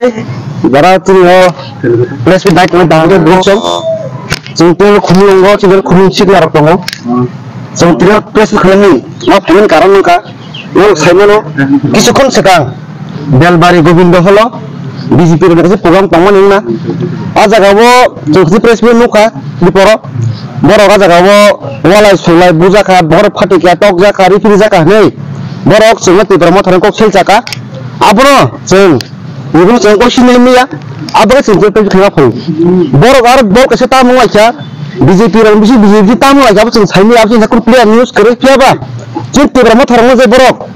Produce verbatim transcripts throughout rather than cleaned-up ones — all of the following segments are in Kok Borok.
Jara chini o press meet nai tongo, dangke borok song. Chwng tini khumui wngo, chini khumui sikla rok tongo. Chwng tini press meet khlaimani, ma phaimani karon wngkha. Norok saimano, kisukhon swkang Belbari Gobindo holo B J P rokni kaisa program tongmani wngna. A jaga o chwng kisi press meet nukha, biporo. Borok a jaga o walai sulai bujakha, borok phatikya tokjakha, rifirijakha hinwi. Borok chwngno Tipra Mothani kok selchakha. Abono chwng Nibini chwng kok sinai maya, abo khe chwng khe khaima phuru. Borok aro bol kaisa tamung laikha, B J P rok bisi B J P tamung laikha, abo chwng sai maya, abo chwng clear news kwrwi phiya ba. Chwng Tipra Motha rokno je borok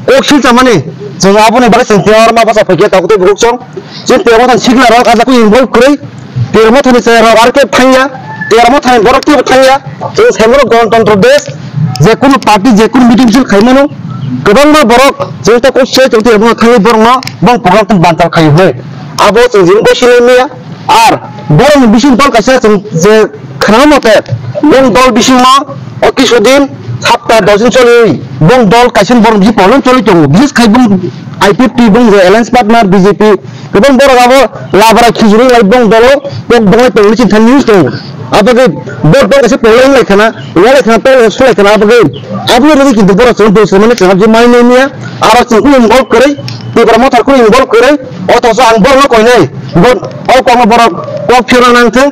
kok silchamani, chwng aboni bagwi chwng tiyar ma bacha phaikhe tabuk tei bukuk chwng. Chwng Tipra Motha ni sikla rok ajak involve kwrwi, Tipra Mothani chwrai rok aro khe thangya, Tipra Mothani borok kebo thangya, chwng saimano Ganatantro desh, je kunu party, je kunu meeting misil khaimano, kwbangma borok chwng ta kok se chwng Tipra Motha thangwi borokno bong program tong bantal khayo hwnwi. Abo chwng jini kok sinai maya, ar borokni bising dol kaisa chwng je khwnama mate, bong dol bisingo o kisu din sapta dos din choli bong dol kaisa borok bising problem choli tongo, bises khai bong I P F T bong je alliance partner B J P, kwbang borok abo labra khijurwi lai bong dolo kok bongwi tongwi chini thani news tongo. Abagwi bo dol kaisa problem lai khana, wngya lai khana, tei sulai khana abagwi. Aboni rwgwi kintu borok chwng dosrwmani chwng abjak mai nai maya. Aro chwng kunu involve kwrwi, Tipra Motha kunu involve kwrwi. Othoso ang borokno koinai, bo o kokno borok kok phirna nangthwng.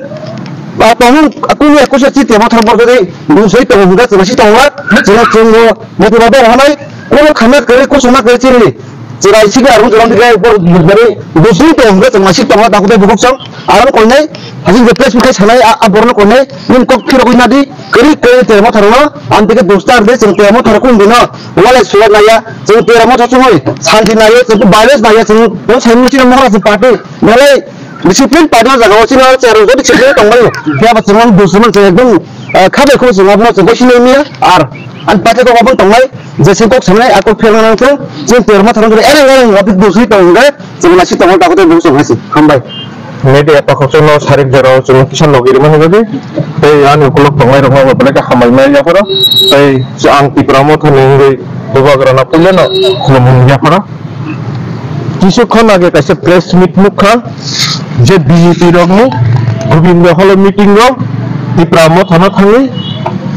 Ba tongmung kunu ekusa chi Tipra Motha borok jodi dosrwi tongo hwnkhe chwng si tongo, chwng chwngbo motivator hanai, kunu khamya kwrwi, kusuma kwrwi chini. Chwrai sikla rung chwrai sikla bor bor bor dusri tong hwnkhe chwng masik tongo, dakhutai bukuk chwng aro koinai, hajik je press meet khai sanai a, a borokno koinai, nini kok phirogwi nadi, kwrwi kwrwi Tipra Motha rokno, ang tike dusta rwdi, chwng Tipra Motha rok kung dino, walai suwak naiya, chwng Tipra Motha chumui santi naiya, chwng violence naiya, chwng bo sai musi rok mora chwng party, belai discipline party o jaga o chini aro chwng discipline tongbai, phiya ba chwng dusri man chwng ekdom, eh, khabai khubo chwng abono chwng bai sinai maya, ar ang party kok abono tongnai, Jesi kok sanai, ako phel nang khe, je terma thang khe, ereng ereng wapit dusri tong khe, je nasi tong ta kote dusri nasi. Hambai. Media pakhok no sarik jora chwng kisa logi rima ni bagwi, tei ani ukulok tongnai rok no belai khe hambai mai yapharo, tei ang Tipra Motha ni wngwi Bubagra no puila no khulumung yapharo. Kisu khon age kaisa press meet nukha, je B J P rokni Gobindo Hall meeting o Tipra Motha no thangwi,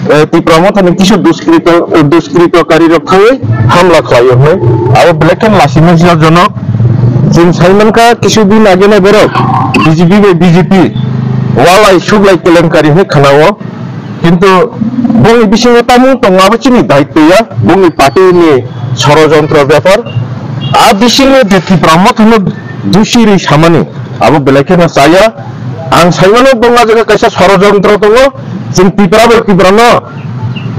eh, Tipra Motha ni kisu duskrito, duskrito kari rok thangwi hamla khlai o hwnwi. Abo belai khe lachi manjak jonok. Chwng sai mankha kisu din age nai borok B J P bai B J P walai suklai kelenkari hwnwi khana o. Kintu bongni bisingo tamung tongo abo chini daityo ya, bongni party ni sorojontro bepar. A bisingo je Tipra Motha no dusi rwi samani abo belai kheno chaya. Ang saimano bongni jaga kaisa sorojontro tongo, chwng Tipra bai Tipra no,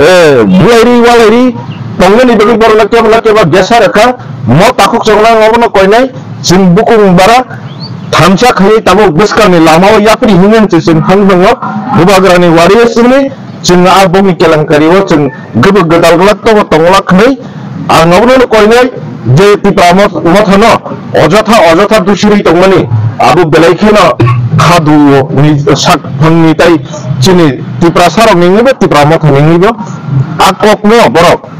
eh, bulairi walairi tongnani bagwi borok no kebo na kebo gesa rwkha. Mo takhuk chongnang obono koinai chwng bukung bara thamsa khlaiwi tabuk bwskangni lama o yapri hwnwi se chwng thang tongo. Bubagrani wari o chwngni chwng a bongni kelenkari o chwng gubuk gwdal glak tobo tongwlak hwnwi ang obono koinai je Tipra Moth-, Mothano ojotha ojotha dusirwi tongmani abo belai kheno khadu ni sak thangni tai chini Tiprasa rokni wngwi bo Tipra Mothani wngwi bo a kokno borok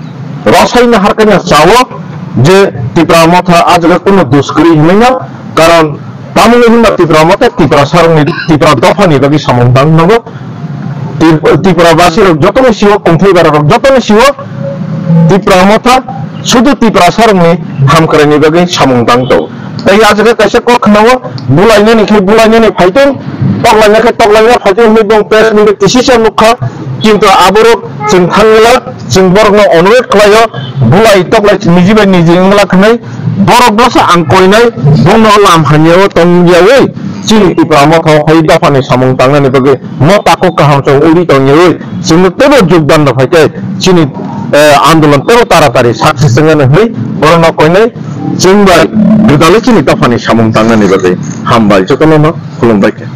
rosai nahar khe no chao je Tipra Motha a jaga kuno dus kwrwi hinwi no, karon tamoni hinba Tipra Motha Tiprasa rokni Tipra dophani bagwi samung tang nogo. Tip-, Tipra basi rok jotono siwo, kongthai bara rok jotono siwo, Tipra Motha sudu Tiprasa rokni hamkraini bagwi samung tang tongo. Tei a jaga kaisa kok khnawo, bulainani khe bulainani phaitong, toklaina khe toklaina phaitong hinwi bong press meet kisi se nukha, kintu aborok chwng thangla. Chwng borokno onurodh khlaio, bulai toklai niji bai niji wngla khnai, borok bosa ang koinai, bono lam hamyao tongyawi, chini Tipra Motha o phai dophani samung tangnani bagwi mo takhuk kaham chwng uri tongyawi, chwngno teibo jogdan rw phai khe chini, eh, andolon teibo taratari success wngnani hwnwi borokno koinai chwng bai gwdalwi chini dophani samung tangnani bagwi hambai jotono no khulumbai khe.